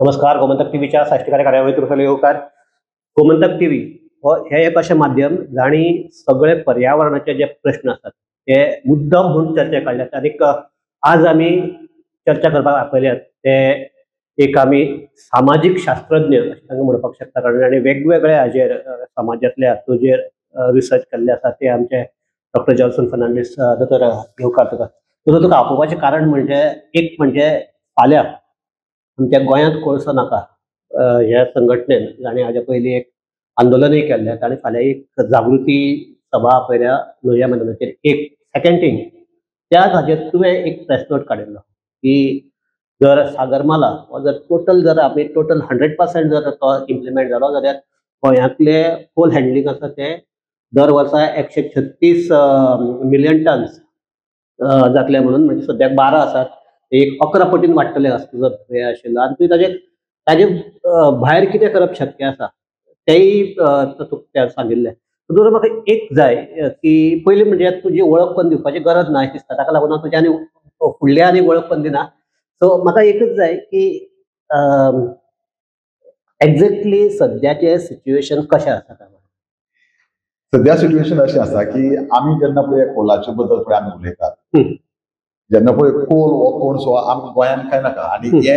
नमस्कार, गोमंतक टीव्हीच्या साश्टीकार कार्यावळीत तुमकां येवकार. गोमंतक टीव्ही हो हे एक अशें माध्यम जाणी सगळे पर्यावरणाचे जे प्रश्न आसात ते मुद्दम म्हूण चर्चा काडल्यात आनीक आज आमी चर्चा करपाक आपयल्यात ते एक आमी सामाजीक शास्त्रज्ञ अशें तांकां म्हणपाक शकता, कारण आनी वेगवेगळ्या हाजेर समाजांतल्या हातूचेर रिसर्च केल्ले आसा ते आमचे डॉक्टर जॉन्सन फर्नांडीस. दोतोर, येवकार तुका. दोतोर, तुका आपोवपाचें कारण म्हणजे एक म्हणजे फाल्यां आमच्या गोंयांत कोळसो नाका ह्या संघटनेन जाणी हाज्या पयलीं एक आंदोलनूय केल्लें, ताणें फाल्यां एक जागृती सभा आपयल्या लोहिया मैदानाचेर. एक सेकंड थिंग, त्याच हाजेर तुवें एक प्रेस नोट काडिल्लो की जर सागरमाला वा जर टोटल जर आमी टोटल 100% जर तो इम्प्लिमेंट जालो जाल्यार गोंयांतले कोल हँडलिंग आसा ते दर वर्सा 136 मिलियन टन्स जातले म्हणून, म्हणजे सद्याक 12 आसात, एक 11 पटीन वाडटले असो तुजो हें आशिल्लो. आनी तुवें ताजे ताजे भायर कितें करप शक्य आसा तेंय तुका सांगिल्लें. तुजो म्हाका एक जाय की पयलीं म्हणजे तुजी वळख करून दिवपाची गरज ना अशें दिसता, ताका लागून हांव तुजी आनी फुडली आनी वळख करून दिना. सो म्हाका एकच जाय की एक्झॅक्टली सद्याचें सिच्युएशन कशें आसा. सद्या सिच्युएशन अशें आसा की आमी जेन्ना पळय कोलाचे बद्दल पळय आमी उलयतात, जेन्ना पळय कोल हो कोणसो आमकां गोंयांत काय नाका, आनी हे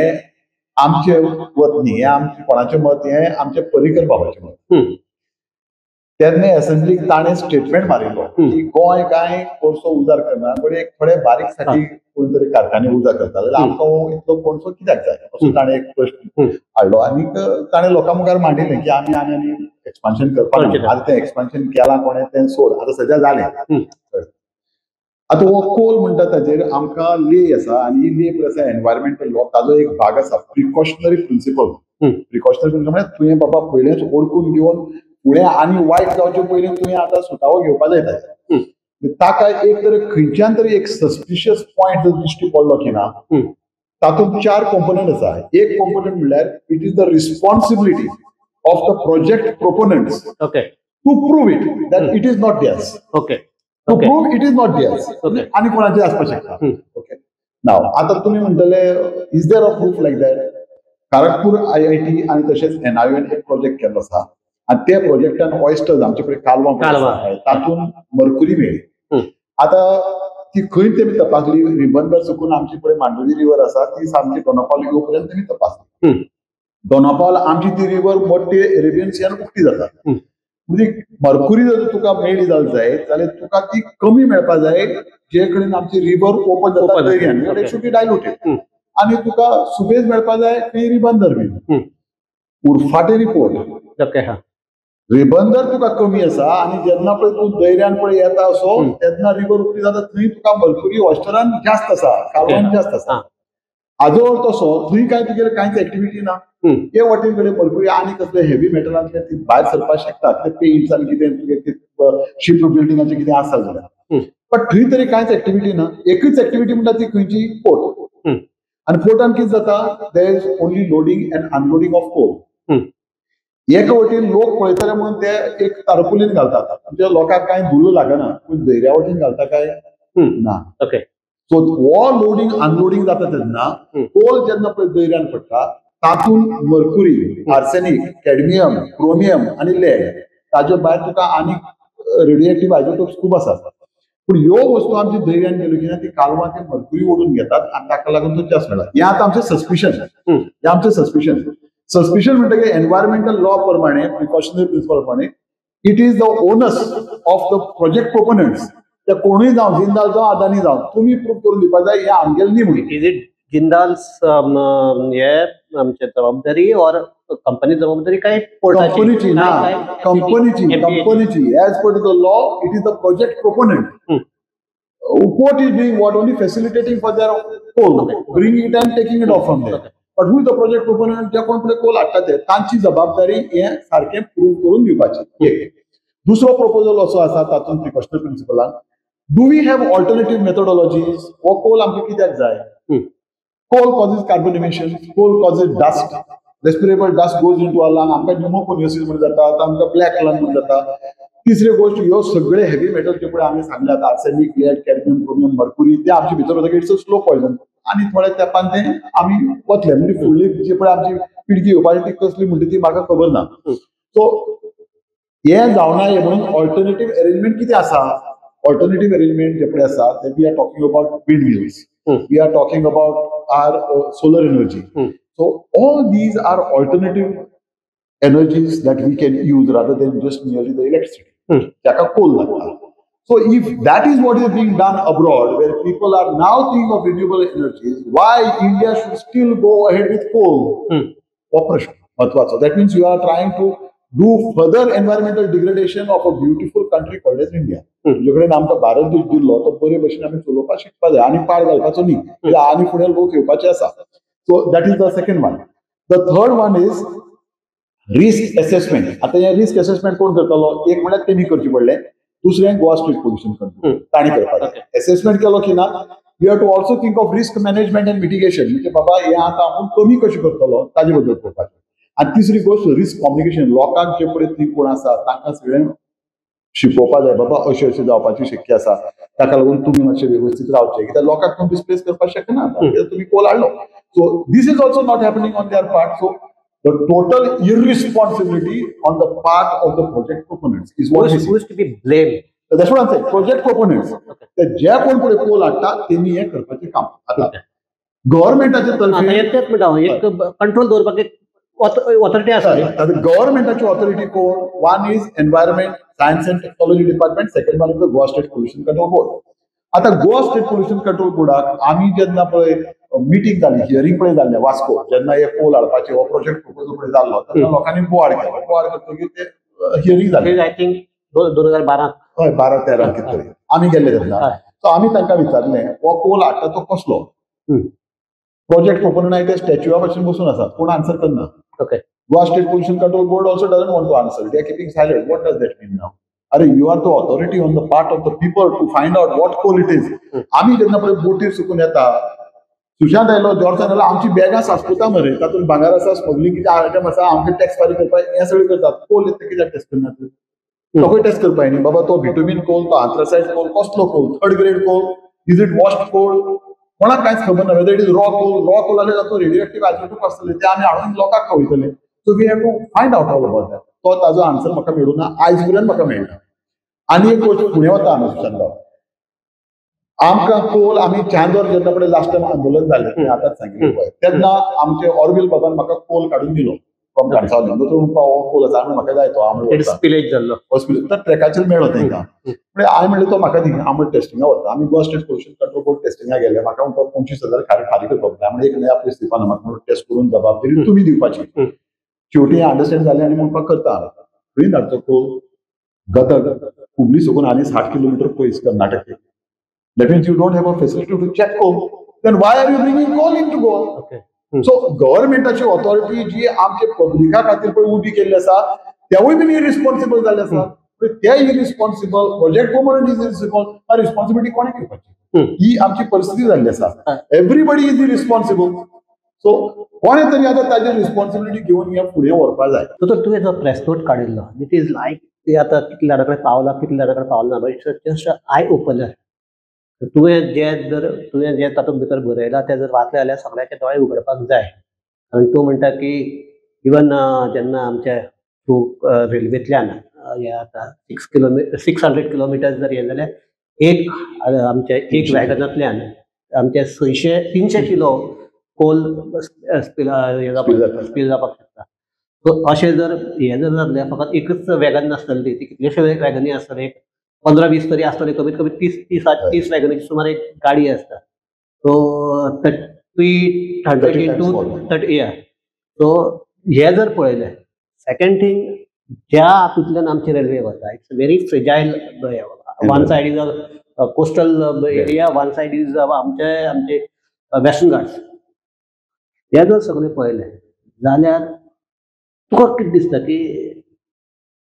आमचे मत न्ही, हें आमचें कोणाचें मत, हें आमचें पर्रीकर बाबाचें मत. तेन्ना असेंब्लीक ताणें स्टेटमेंट मारिल्लो की गोंय काय कोळसो उजार करना, बट एक थोडे बारीक साठी कोण तरी कारखाने उजार करता जाल्यार आमकां इतलो कोळसो कित्याक जाय असो ताणें एक प्रश्न हाडलो आनी ताणें लोकां मुखार मांडिल्लें की आमी आनी आनी एक्सपान्शन करपाक ना. आतां तें एक्सपान्शन केलां कोणें तें सोड, आतां सद्या जालें. आतां हो कोल म्हणटा ताजेर आमकां ले आसा आनी ही ले आसा एनवायरमेंटल लॉ, ताजो एक भाग आसा प्रिकॉशनरी प्रिंसिपल. प्रिकॉशनरी प्रिंसिपल म्हळ्यार तुवें बाबा पयलेंच ओडकून घेवन फुडें आनी वायट जावचे पयलीं तुवें आतां सुटावो घेवपा जाय ताजेर. ताका एक तर खंयच्यान तरी एक सस्पिशियस पॉयंट जर दिश्टी पडलो की ना, तातूंत 4 कॉम्पोनंट आसा. एक कॉम्पोनंट म्हणल्यार it is the responsibility of the project proponents to prove it that it is not theirs. Okay, to prove it is not theirs, आनी कोणाचे आसपाक शकता. ओके, नाव आतां तुमी म्हणटले is there a proof like that. Kharagpur IIT आनी तशेंच NION एक प्रोजेक्ट केल्लो आसा आनी त्या प्रोजेक्टान ऑयस्टर्स आमचे कडेन कालवां तातूंत मर्कुरी मेळ्ळी. आतां ती खंय तेमी तपासली, रिबंदर चुकून आमची पळय मांडवी रिवर आसा ती सामकी दोनापावल यो पर्यंत तेमी तपासली. दोनापावल आमची ती रिवर मोठी अरेबियन सियान उक्ती जाता, म्हणजे मर्कुरी जर तुका मेळ्ळी जाल्यार जाय जाल्यार तुका ती कमी मेळपा जाय जे कडेन आमची रिवर ओपन जाता दर्यान, it should be diluted. आनी तुका सुबेज मेळपा जाय खंय रिबंदर बीन. उरफाटे रिपोर्ट, रिबंदर तुका कमी आसा आनी जेन्ना पळय तूं दर्यान पळय येता असो तेन्ना रिवर उक्ती जाता थंय तुका मर्कुरी ऑस्टरान जास्त आसा, कालवान जास्त आसा. हाजो अर्थ असो थंय काय तुगेले कांयच एक्टिविटी ना, हे वटेन कडेन मर्कुरी आनी कसले हेवी मेटलांतले ती भायर सरपाक शकता, ते पेंट्स आनी कितें तुगे शिप बिल्डिंगाचें कितें आसा जाल्यार, बट थंय तरी कांयच एक्टिविटी ना. एकूच एक्टिविटी म्हणटा ती खंयची, पोर्ट. आनी पोर्टान कितें जाता, there is only loading and unloading of coal. एका वटेन लोक पळयतले म्हणून ते एक तारपुलीन घालतात, म्हणजे लोकांक कांय धुल्ल लागना, पूण दर्या वटेन घालता काय ना. ओके, सो हो लोडींग अनलोडींग जाता तेन्ना कोल जेन्ना पळय दर्यान पडटा तातूंत मर्कुरी, आर्सेनिक, कॅडमियम, क्रोमियम आनी लेड, ताजे भायर तुका आनी रेडिएक्टीव आयसोटोप्स खूब आसात. पूण ह्यो वस्तू आमची दर्यान गेल्यो की ना ती कालवां ते मर्कुरी ओडून घेतात आनी ताका लागून तो जास्त मेळटा. हें आतां आमचें सस्पिशन, हें आमचें सस्पिशन. सस्पिशन म्हणटकीर एनवायरमेंटल लॉ प्रमाणे, प्रिकॉशनरी प्रिंसिपल प्रमाणे it is the onus of the project proponents, ते कोणूय जावं, जिंदाल जावं, अदानी जावं, तुमी प्रूव करून दिवपा जाय हें आमगेलें न्ही म्हणून. Is it Jindal's हे आमचे जबाबदारी और कंपनी जबाबदारी काय कंपनीची ना, कंपनीची, कंपनीची. As per the law it is the project proponent. Port is doing what, only facilitating for their coal, bringing it and taking it off from there. But who is the project proponent, जे कोण पळय कोल हाडटा ते तांची जबाबदारी हें सारकें prove करून दिवपाची. एक दुसरो प्रपोजल असो आसा तातूंत precautionary प्रिंसिपलान, do we have alternative methodologies. हो कोल आमकां कित्याक जाय? Coal causes carbon emission, coal causes dust, respirable dust goes into our lung, आमकां न्युमोकोनियोसिस म्हण जाता, आमकां ब्लॅक लंग म्हण जाता. तिसरी गोष्ट, ह्यो सगळे हेवी मेटल जे पळय आमी सांगल्यात, arsenic, lead, cadmium, chromium, mercury, ते आमचे भितर वतकीर it's a slow poison. आनी थोड्या तेंपान ते आमी वतले, म्हणजे फुडली जी पळय आमची पिळगी येवपाची ती कसली म्हणटा ती म्हाका खबर ना. सो हे जावना हे म्हणून ऑल्टरनेटीव अरेंजमेंट कितें आसा, ऑल्टरनेटीव अरेंजमेंट जे पळय आसा ते we are talking about wind mills, we are talking about our solar energy. So all these are alternative energies that we can use rather than just merely the electricity. ताका कोल लागता. So if that is what is being done abroad, where people are now thinking of renewable energies, why India should still go ahead with coal? हो प्रश्न महत्वाचो. That means you are trying to do further environmental degradation of a beautiful country called as India. तुजे कडेन आमकां भारत देश दिल्लो तो बरे भशेन आमी चलोवपाक शिकपा जाय आनी पाड घालपाचो न्ही, कित्याक आनी फुडें लोक येवपाचे आसा. So that is the second one. The third one is risk assessment. आतां हें रिस्क असेसमेंट कोण करतलो? एक म्हळ्यार तेमी करचें पडलें, दुसरें गोवा स्टेट पोल्युशन कंट्रोल तांणी करपाचें. असेसमेंट केलो की ना, you have to also think of risk management and mitigation, म्हणजे बाबा हें आतां आपूण कमी कशें करतलो ताजे बद्दल पळोवपाचें. आनी तिसरी गोश्ट रिस्क कम्युनिकेशन, लोकांक जे पळय थंय कोण आसा तांकां सगळ्यांक शिकोवपा जाय, बाबा अशें अशें जावपाची शक्य आसा, ताका लागून तुमी मातशें वेवस्थीत रावचें, कित्याक लोकांक तुमी डिस्प्लेस करपाक शकना, कित्याक तुमी कोल हाडलो. So this is also not happening on their part. So the total irresponsibility on the part of the project proponents is what who is to be blamed. That's what I'm saying. Project proponents. ते जे कोण पळय कोल हाडटा तेणी हें करपाचें काम. आतां गव्हर्मेंटाचे तर्फे तेच म्हणटा हांव, एक कंट्रोल दवरपाक एक ऑथॉरिटी आसा. गव्हर्मेंटाची ऑथॉरिटी कोण? One is environment science and technology department, second one is the Goa state pollution control board. आतां गोवा स्टेट पोल्युशन कंट्रोल बोर्डाक आमी जेन्ना पळय मिटींग जाली, हियरींग पळय जाल्लें वास्को, जेन्ना हे कोल हाडपाचे हो प्रोजेक्ट प्रपोजल पळय जाल्लो तेन्ना लोकांनी बोवाळ केलो. बोवाळ करतकीर ते हियरींग जालें. I think 2012, हय 12-13 कितें तरी आमी गेल्ले तेन्ना. सो आमी तांकां विचारलें हो कोल हाडटा तो कसलो? प्रोजेक्ट प्रोपोनंट ते स्टॅच्युआ भशेन बसून आसात, कोण आन्सर करना. Okay. Goa state pollution control board also doesn't want to answer, they are keeping silent. What does that mean now? अरे you are the authority on the part of the people to find out what coal it is. आमी जेन्ना पळय बोटीर सुकून येता, सुशांत आयलो, जॉर्जान आयलो, आमची बॅगां सासपुता मरे, तातूंत भांगर आसा, स्मगलिंग कितें आयटम आसा, आमकां टॅक्स फारीक करपाक हें सगळें करतात. कोल येता कित्याक टॅस्ट करनात? तो टॅस्ट करपाक न्ही बाबा, तो बिटुमीन कोल, तो आंथ्रासायट कोल, कसलो coal, third grade coal, is it washed coal, कोणाक कांयच खबर ना. Whether it is raw coal, raw coal जाल्यार तातूंत रेडियोएक्टिव्ह आयसोटोप आसतले, ते आमी हाडून लोकांक खावयतले. So we have to find out all about that. तो ताजो आन्सर म्हाका मेळूं ना, आयज पर्यंत म्हाका मेळना. आनी एक गोश्ट फुडें वता आमी सुशांत, आमकां कोल आमी चांदोर जेन्ना पळय लास्ट टायम आंदोलन जालें, तुवें आतांच सांगिल्लें पळय, तेन्ना आमचे ऑर्विल बाबान म्हाका कोल काडून दिलो फ्रॉम काणसावली. दोतोर म्हणपा हो कोल आसा, हांवें म्हाका जाय तो, आमी स्पिलेज जाल्लो हॉस्पिटल ट्रॅकाचेर मेळ्ळो तांकां. म्हणजे हांवें म्हणलें तो म्हाका दी, आमी टेस्टिंगा वता. आमी Goa state pollution control board टेस्टिंगा गेले, म्हाका म्हणटा 25,000 फारीक करपाक जाय. म्हणजे एक नया पयस दिवपा ना, म्हाका म्हणून टेस्ट करून जबाबदारी तुमी दिवपाची. शेवटी अंडरस्टँड जालें आनी म्हणपाक करता. खंय धाडचो कोल? गदग, हुबली सकून आनी 60 किलोमिटर पयस कर्नाटके. That means you don't have a facility to check coal. Then why are you bringing coal into Goa? Okay. So गव्हर्मेंटाची ऑथॉरिटी जी आमचे पब्लिका खातीर पळय उबी केल्ली आसा, तेवूय बीन इरिस्पॉन्सिबल जाल्ले आसा. ते irresponsible, project proponent is irresponsible, responsibility कोणें घेवपाची? ही आमची परिस्थिती जाल्ली आसा. Everybody is irresponsible. सो कोणें तरी आतां ताजी रिस्पॉन्सिबिलिटी घेवन हें फुडें व्हरपा जाय. दोतोर, तुवें जो प्रेस नोट काडिल्लो, it is लायक ते आतां कितल्या जाणां कडेन पावला, कितल्या जाणां कडेन पावला ना, but it's just eye opener. तुवें जे तातूंत भितर बरयलां तें जर वाचलें जाल्यार सगळ्यांचे दोळे उगडपाक जाय. कारण तूं म्हणटा की इवन जेन्ना आमच्या थ्रू रेल्वेंतल्यान हे आतां 600 किलोमिटर जर हें जाल्यार एक आमच्या एक वॅगनांतल्यान आमचे 300 किलो कोल स्पील जावपाक शकता. सो अशें जर हें जर जालें, फकत एकच वॅगन नासतली, ती कितलेशे वॅगनी आसतले, एक 15-20 तरी आसतले, कमीत कमी 30 वॅगनीची सुमार एक गाडी आसता. सो 300 इंटू 30, या. सो हे जर पळयलें, सेकंड थींग, ज्या हातूंतल्यान आमची रेल्वे वता, it's very fragile. One side is a coastal area, one side is आमचे आमचे वेस्टर्न घाट्स. हे जर सगळें पळयलें जाल्यार तुका कितें दिसता की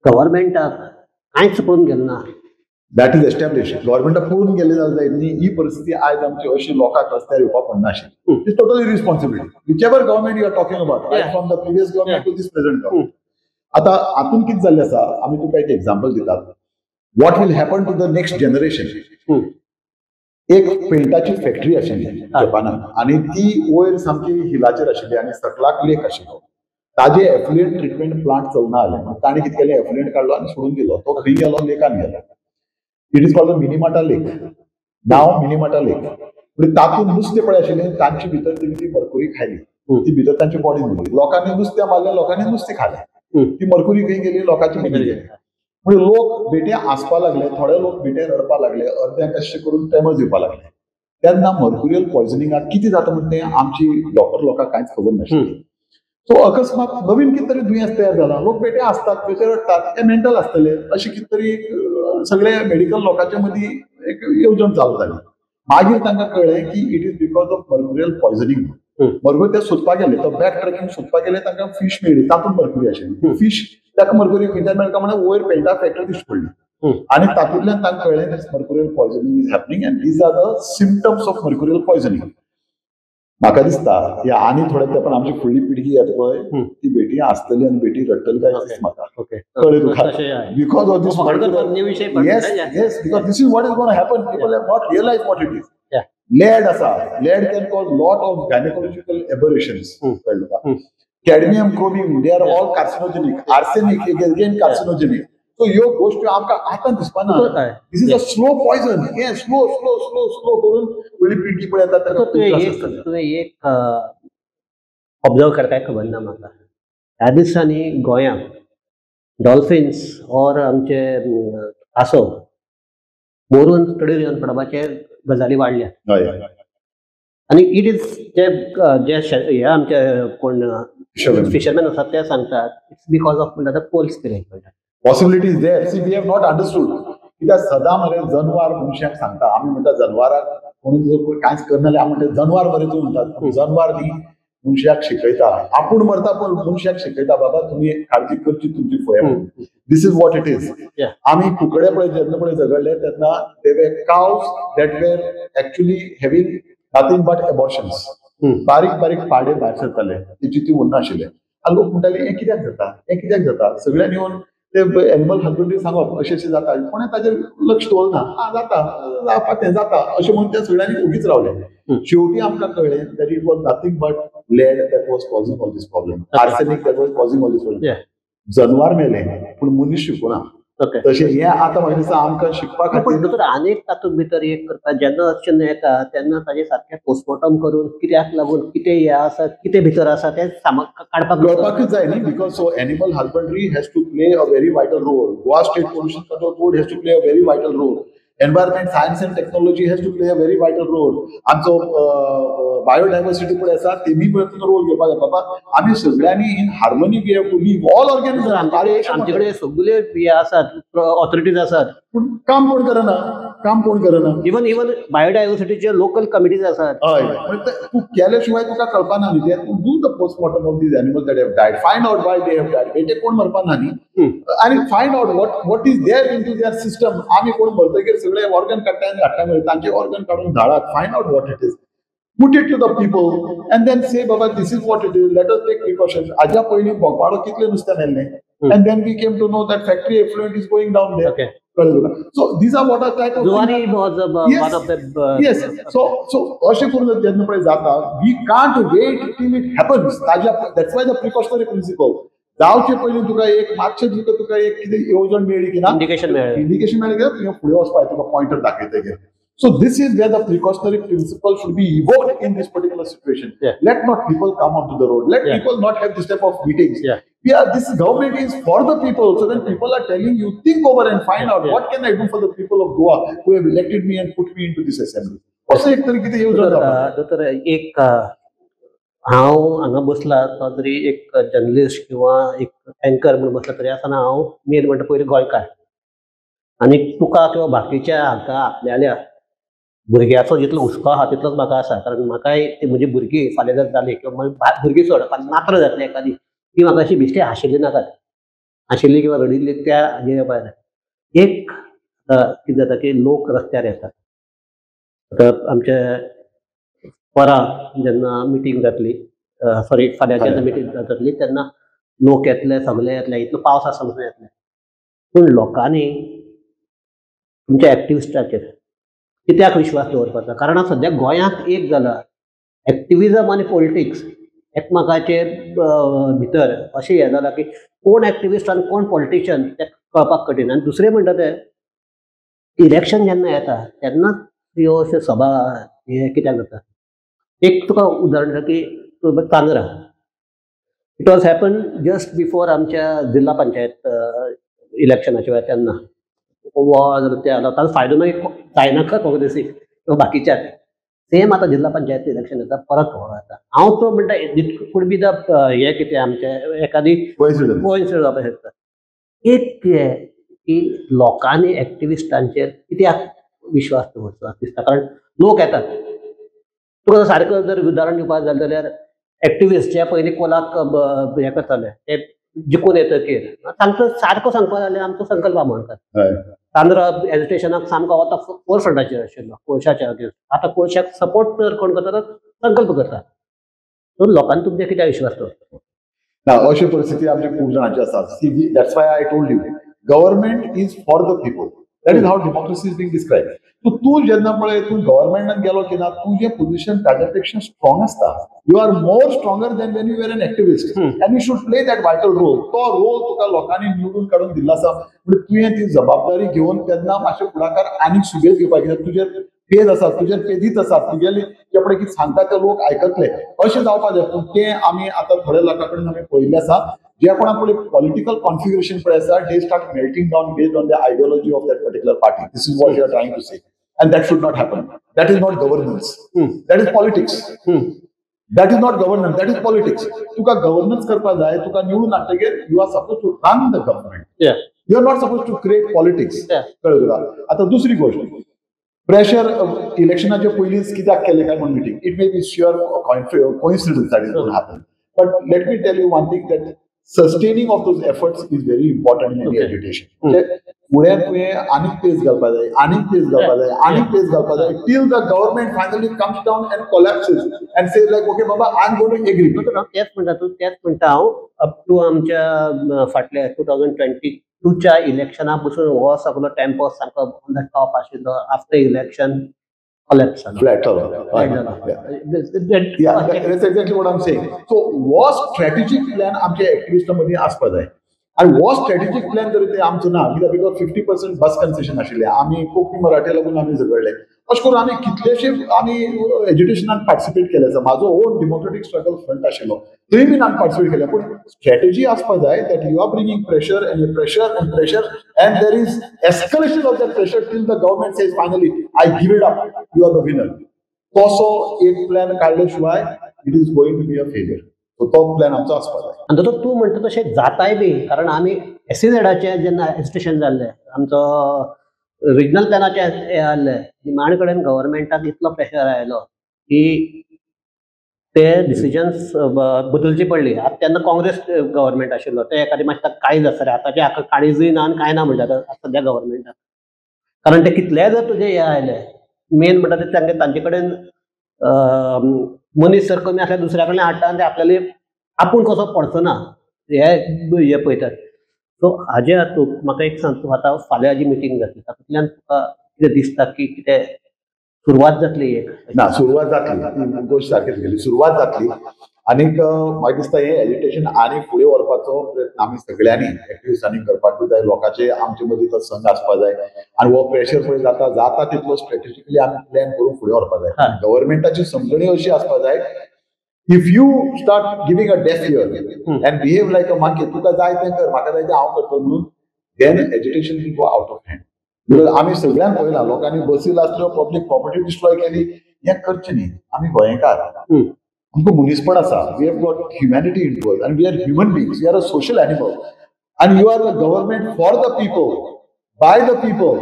गव्हर्मेंटाक कांयच पळोवन गेलें ना? That is establish. गव्हर्मेंटाक पळोवन गेले जाल्यार जाय न्ही, ही परिस्थिती आयज आमची अशी लोकांक रस्त्यार येवपाक पडना आशिल्ली. It's total irresponsibility, whichever government you are talking about, right from the previous government to this present government. आतां हातूंत कितें जाल्लें आसा, आमी तुका एक एग्जाम्पल दितात. What will happen to the next generation. एक पेंटाची फॅक्टरी आशिल्ली जपानाक, आनी ती वयर सामकी हिलाचेर आशिल्ली आनी सकलाक लेक आशिल्लो. ताजे एफ्लुएंट ट्रिटमेंट प्लांट चलना जालें. ताणें कितें केलें, एफ्लुएंट काडलो आनी सोडून दिलो. तो खंय गेलो, लेकान गेलो. It is called the Minimata lake now, Minimata lake. म्हणजे तातूंत नुस्तें पळय आशिल्लें, तांचे भितर तेणी ती मर्कुरी खाली, ती भितर तांची बॉडी गेली. लोकांनी नुस्तें मारलें, लोकांनी नुस्तें खालें, ती मर्कुरी खंय गेली, लोकांची भितर गेली. म्हणजे लोक बेटे आसपा लागले, थोडे लोक बेटे रडपा लागले, अर्द्यांक कशें करून ट्रेमर्स येवपा लागले. तेन्ना मर्कुरियल पॉयझनिंगाक कितें जाता म्हणटा तें आमची डॉक्टर लोकांक कांयच खबर नाशिल्ली. सो अकस्मात नवीन कितें तरी दुयेंस तयार जाला, लोक बेटे आसतात, बेटे रडटात, ते मेंटल आसतले, अशें कितें तरी सगळे मेडिकल लोकांच्या मदीं एक येवजण चालू जाली. मागीर तांकां कळ्ळें की it is because of mercurial poisoning. Mercury ते सोदपाक गेले, तो बॅक ट्रॅकिंग सोदपाक गेले, तांकां फीश मेळ्ळी, तातूंत मर्कुरी आशिल्ली. फीश ताका मर्कुरी खंयच्यान मेळटा म्हणल्यार वयर पेंटा फॅक्टरी दिश्टी पडली आनी तातूंतल्यान तांकां कळ्ळें this mercurial poisoning is happening and these are the symptoms of mercurial poisoning. म्हाका दिसता हे आनी थोड्या तेंपान आमची फुडली पिळगी येता पळय, ती बेटी आसतली आनी बेटी रडटली काय दिसता म्हाका. कळ्ळें तुका? Because of this, yes yes, because this is what is gonna happen. People have not realise what it is. Lead आसा, lead can cause lot of gynaecological aberrations. कळ्ळें तुका? Cadmium, chromium, they are all carcinogenic. Arsenic again carcinogenic. So ह्यो गोश्टी आमकां आतां दिसपाना. This is a slow poison. हें slow slow slow slow करून फुडली पिळगी पळय येता. तुवें एक ऑब्जर्व करताय, खबर ना म्हाका, ह्या दिसांनी गोंयांत डॉल्फिन्स ऑर आमचे कासव मरून तडीर येवन पडपाचे गजाली वाडल्या. आनी it is जे हे आमचे कोण फिशरमॅन आसात ते सांगतात it's because of म्हणटा कोल स्पिलेज म्हणटात. Possibility is there. See, we have not understood. कित्याक सदां मरे जनवार मनशाक सांगता, आमी म्हणटा जनवाराक कोणून कांयच करना जाल्यार आमी म्हणटा जनवार मरे तूं म्हणटात. जनवार न्ही, मनशाक शिकयता, आपूण मरता पण मनशाक शिकयता, बाबा तुमी काळजी करची तुमची फुडें. This is what it is. आमी कुकडे पळय जेन्ना पळय झगडले तेन्ना they were cows that were actually having nothing but abortions. बारीक बारीक पाडे भायर सरताले, तेची ती उरनाशिल्ले. आनी लोक म्हणटाले हें कित्याक जाता, हें कित्याक जाता. सगळ्यांनी येवन ते एनिमल हजबंडरी सांगप अशें अशें जाता, कोणें ताजेर लक्ष दवरना. आं जाता, जावपाक तें जाता अशें म्हणून ते सगळ्यांनी ओगीच रावले. शेवटी आमकां कळ्ळें that it was nothing but lead that was causing all this problem, arsenic that was causing all this problem. जनवार मेलें पूण मनीस शिकूना. तशें हें आतां म्हाका दिसता आमकां शिकपा खातीर. दोतोर आनीक तातूंत भितर एक करता, जेन्ना अशें येता तेन्ना ताजें सारकें पोस्टमॉर्टम करून कित्याक लागून कितें हें आसा, कितें भितर आसा तें काडपाक कळपाकूच जाय न्ही. Because so animal husbandry has to play a very vital role. Goa state pollution control board has to play a very vital role. Environment science and technology has to play a very vital role. आमचो biodiversity पळय आसा तेमी पळय role घेवपाक जाय. बाबा आमी सगळ्यांनी in harmony we have to live all organism. आमचे कडेन सगळे हे आसात, ऑथॉरिटीज आसात, पूण काम कोण करना, काम कोण करना. इवन इवन बायोडायवर्सिटीचे लोकल कमिटीज आसात. हय, तूं केल्या शिवाय तुका कळपाना न्ही. तें तूं do the postmortem of these animals that have died, find out why they have died. बेटे कोण मरपाना न्ही, आनी find out what is there in to their system. आमी कोण मरतकीर सगळे ऑर्गन काडटा आनी हाडटा मेळटा, तांचे ऑर्गन काडून धाडात. Find out what it is, put it to the people and then say Baba this is what it is, let us take precautions. आज्या पयलीं बोगमाळो कितले नुस्तें मेल्लें, and then we came to know that factory effluent is going down there. So these are what are type of Zuari was one of the yes. So अशें करून जेन्ना पळय जाता, we can't wait till it happens. ताज्या that's why the precautionary principle. जावचे पयलीं तुका एक मातशें तुका एक कितें येवजण मेळ्ळी की ना, इंडिकेशन मेळ्ळें, इंडिकेशन मेळ्ळें की तुवें फुडें वचपाक तुका pointer दाखयतकीर. So this is where the precautionary principle should be evoked in this particular situation. Yeah. Let not people come onto the road. Let people not have this type of meetings. Yeah. We are, this government is for the people. So when people are telling you, think over and find out what can I do for the people of Goa who have elected me and put me into this assembly. असं एक तरी कितें येवजण जावपाक. दोतोर एक हांव हांगा बसला तो जरी एक जर्नलिस्ट किंवा एक एंकर म्हणून बसला तरी आसतना हांव मेन म्हणटा पयलीं गोंयकार, आनी तुका किंवा बाकीच्या हांकां आपल्याल्या भुरग्याचो जितलो हुस्को आहा तितलोच म्हाका आसा. कारण म्हाकाय ती म्हजी भुरगीं फाल्यां जर जाली किंवा भुरगीं सोड फाल्यां नात्र जातली एखादी, ती म्हाका अशी बेश्टी हांशिल्ली नाकात, हांशिल्ली किंवा रडिल्ली त्या हाजेर भायर. एक कितें जाता की लोक रस्त्यार येतात. आतां आमचे परां जेन्ना मिटींग जातली, सॉरी फाल्यां जेन्ना मिटींग जातली तेन्ना लोक येतले, सगळे येतले, इतलो पावस आसा म्हणून येतले. पूण लोकांनी तुमच्या एक्टिविस्टाचेर कित्याक विश्वास दवरपाचो? कारण सद्या गोंयांत एक जाला, एक्टिविजम आनी पॉलिटिक्स एकमेकाचे भितर अशें हें जालां की कोण एक्टिविस्ट आनी कोण पॉलिटिशियन तें कळपाक कठीण. आनी दुसरें म्हणटा तें इलेक्शन जेन्ना येता तेन्नाच ह्यो अश्यो सभा हे कित्याक जाता. एक तुका उदाहरण दिता की Chandra, it was happen just before आमच्या जिल्हा पंचायत इलेक्शनाच्या वेळार, तेन्ना वॉर ते आलो ताजो फायदो मागीर जायनाका काँग्रेसीक किंवा बाकीच्याक. सेम आतां जिल्हा पंचायत इलेक्शन येता, परत हो येता. हांव तो म्हणटा it could be the हे कितें आमचें एखादी कोइन्सिडन्स जावपाक शकता. एक हें की लोकांनी एक्टिविस्टांचेर कित्याक विश्वास दवरचो दिसता, कारण लोक येतात. तुका सारको जर उदाहरण दिवपाक जालें जाल्यार एक्टिविस्ट जे पयलीं कोलाक हें करताले ते जिखून येतकीर तांकां सारको सांगपाक जाल्यार आमचो संकल्प आमोणकर चांद्रा एजिटेशनाक सामको आतां फोर फ्रंटाचेर आशिल्लो कोळशाच्या अगेन्स्ट. आतां कोळशाक सपोर्ट जर कोण करता तर संकल्प करता. सो लोकांनी तुमचेर कित्याक विश्वास दवरता? ना, अशी परिस्थिती आमची खूब जाणांची आसा. See, that's why I told you government is for the people. That is how democracy is being described. So तूं जेन्ना पळय तूं गव्हर्मेंटान गेलो की ना, तुजें पोझिशन ताज्या पेक्षा स्ट्रॉंग आसता. You are more stronger than when you are an activist and you should play that vital role. तो रोल तुका लोकांनी निवडून काडून दिल्लो आसा, म्हणजे तुवें ती जबाबदारी घेवन तेन्ना मातशें फुडाकार आनीक सुबेज घेवपाक, कित्याक तुजेर पेज आसा, तुजेर पेदीत आसा, तुगेली जे पळय कितें सांगता ते लोक आयकतले अशें जावपाक जाय. पूण तें आमी आतां थोड्या लोकां कडेन आमी पळयिल्लें आसा, जे कोणा पळय पॉलिटिकल कॉन्फिगरेशन पळय आसा, they start melting down based on the ideology of that particular party. This is what you are trying to say and that should not happen. That is not governance, that is politics. That is not governance, that is politics. तुका governance करपाक जाय, तुका निवडून हाडटकीर you are suppose to run the government, you are not suppose to create politics. कळ्ळें तुका? आतां दुसरी गोश्ट, प्रेशर इलेक्शनाच्या पयलींच कित्याक केलें काय म्हूण meeting, it may be sure coincidence that is gonna happen, but let me tell you one thing, that sustaining of those efforts is very important in any agitation. फुडें तुवें आनीक पेज घालपाक जाय, आनीक पेज घालपाक जाय, आनीक पेज घालपाक जाय, till the government finally comes down and collapses and say like okay Baba, I am going to agree. तेच म्हणटा तूं, तेच म्हणटा हांव. अप टू आमच्या फाटल्या 2022च्या इलेक्शना पसून हो सगलो टेम्पो सामको ऑन the top आशिल्लो. आफ्टर इलेक्शन कोलॅप्स जालो, फ्लॅट जालो. Yeah, that's exactly what I'm saying. So, हो स्ट्रॅटेजीक प्लॅन आमच्या एक्टिविस्टां मदीं आसपा जाय. आनी हो स्ट्रॅटेजीक प्लॅन जरी ते आमचो ना, कित्याक because 50% बस कन्सेशन आशिल्लें, आमी कोंकणी मराठी लागून आमी झगडले, अशें करून आमी कितलेशे आमी एज्युकेशनान पार्टिसिपेट केले आसा. म्हाजो ओन डेमोक्रेटीक स्ट्रगल फ्रंट आशिल्लो, थंय बीन आमी पार्टिसिपेट केले. पूण स्ट्रॅटेजी आसपा जाय that you are bringing pressure and pressure and pressure and there is escalation of that pressure till the government says finally I give it up, you are the winner. तसो एक plan काडले शिवाय it is going to be a failure. So तो plan आमचो आसपा जाय. आनी तो तूं म्हणटा तशें जाताय बी, कारण आमी एसईझेडाचें जेन्ना एजिटेशन जाल्लें, आमचो रिजनल प्लॅनाचें हें आहलें, निमाणे कडेन गव्हर्मेंटाक इतलो प्रेशर आयलो की ते डिसिजन्स बदलची पडली. आतां तेन्ना काँग्रेस गव्हर्मेंट आशिल्लो, ते एखादी मातशें काळीज आसतालें, आतांचें हाका काळीजूय ना आनी कांय ना म्हणटा सद्या गव्हर्मेंटाक, कारण ते कितलेय जर तुजे हे आयले, मेन म्हणटा ते तांगे तांचे कडेन मनीस जर कमी आसल्यार दुसऱ्या कडल्यान हाडटा आनी ते आपल्याले आपूण कसो पडचो ना हे हे पळयतात. सो हाजे हातूंत म्हाका एक सांग, तूं आतां फाल्यां जी मिटींग जातली तातूंतल्यान तुका कितें दिसता की कितें सुरवात जातली एक? ना, सुरवात जातली, गोश्ट सारकीच गेली, सुरवात जातली. आनीक म्हाका दिसता हें एजिटेशन आनी फुडें व्हरपाचो प्रयत्न आमी सगळ्यांनी एक्टिविस्टांनी करपाक जाय. लोकांचे आमचे मदीं तो संघ आसपा जाय आनी हो प्रेशर पळय जाता जाता तितलो स्ट्रेटेजिकली आमी प्लॅन करून फुडें व्हरपाक जाय. गव्हर्मेंटाची समजणी अशी आसपा जाय, if you start giving a deaf ear and behave like a monkey, तुका जाय तें कर, म्हाका जाय तें हांव करतलो म्हणून, then agitation will go out of hand. Because आमी सगळ्यांक पळयलां, लोकांनी बसी लासल्यो, पब्लीक प्रॉपर्टी डिस्ट्रॉय केली, हें करचें न्ही. आमी गोंयकार, आमकां मनीसपण आसा, we have got humanity in to us and we are human beings, we are a social animal and you are the government for the people, by the people.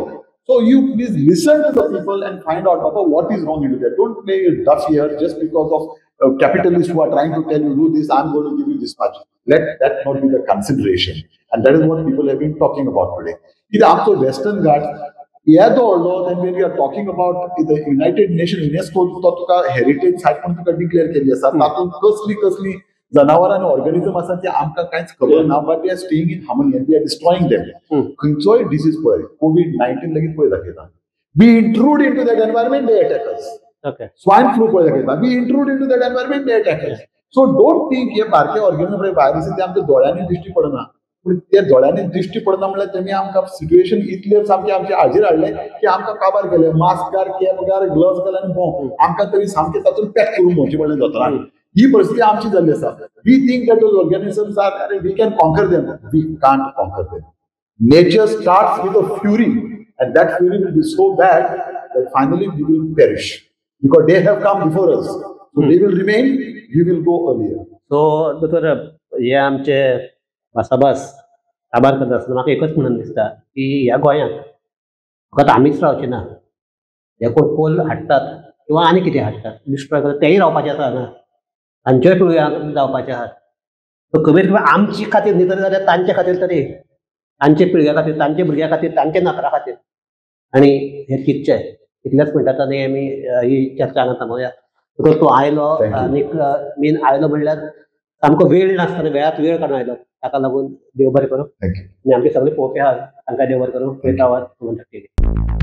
So you please listen to the people and find out Baba what is wrong into that. Don't play a deaf ear just because of capitalists who are trying to tell you do this, I'm going to give you this much. Let that not be the consideration. And that is what people have been talking about today. कित्याक आमचो western घाट येदो व्हडलो, then when you are talking about the United Nation UNESCO, तो तुका heritage site म्हणून तुका declare केल्ली आसा, तातूंत कसली कसली जनावरां आनी ऑर्गनिजम आसा ते आमकां कांयच खबर ना, but we are staying in harmony and we are destroying them. खंयचोय डिसीज पळय, कोवीड-19 लेगीत पळय दाखयता, we intrude into that environment, they attack us. Swine flu पळय दाखयता, we intrude into that environment, they attack us. So don't think हे बारके organism, virus, ते आमच्या दोळ्यांनी दिश्टी पडना. पूण ते दोळ्यांनी दिश्टी पडना म्हणल्यार तेमी आमकां सिट्युएशन इतले सामके आमचे हाजीर हाडले की आमकां काबार केले. मास्कार, कॅप घाल, ग्लव्स घाल आनी भोंव. आमकां तरी सामकें तातूंत पॅक करून भोंवचें पडलें दोतोरान. ही परिस्थिती आमची जाल्ली आसा. We think that those organisms are, we can conquer them. We can't conquer them. Nature start with a fury and that fury will be so bad that finally we will perish because they have come before us. So they will remain, we will go earlier. So दोतोर, हे आमचे भासाभास काबार करता आसतना म्हाका एकच म्हणून दिसता की ह्या गोंयांत फकत आमीच रावचे ना. हे कोण कोल हाडटात किंवा आनी कितें हाडटात, डिस्ट्रॉय करतात, तेय रावपाचे आसा हांगा, तांच्योय पिळग्यो जावपाचे आहात. सो कमीत कमी आमचे खातीर न्ही तरी जाल्यार तांचे खातीर तरी, तांचे पिळग्या खातीर, तांचे भुरग्यां खातीर, तांचे नातरां खातीर आनी हे चिंतचें. इतलेंच म्हणटात आनी आमी ही चर्चा हांगा थांबोवया. दोतोर, तूं आयलो Thank you. आनीक मेन आयलो म्हणल्यार सामको वेळ नासतना वेळात वेळ काडून आयलो, ताका लागून देव बरें करूं. Thank you. आनी आमचे सगळे पळोवपी आहात तांकां देव बरें करूं. पळयत रावात गोमंतक टीव्ही.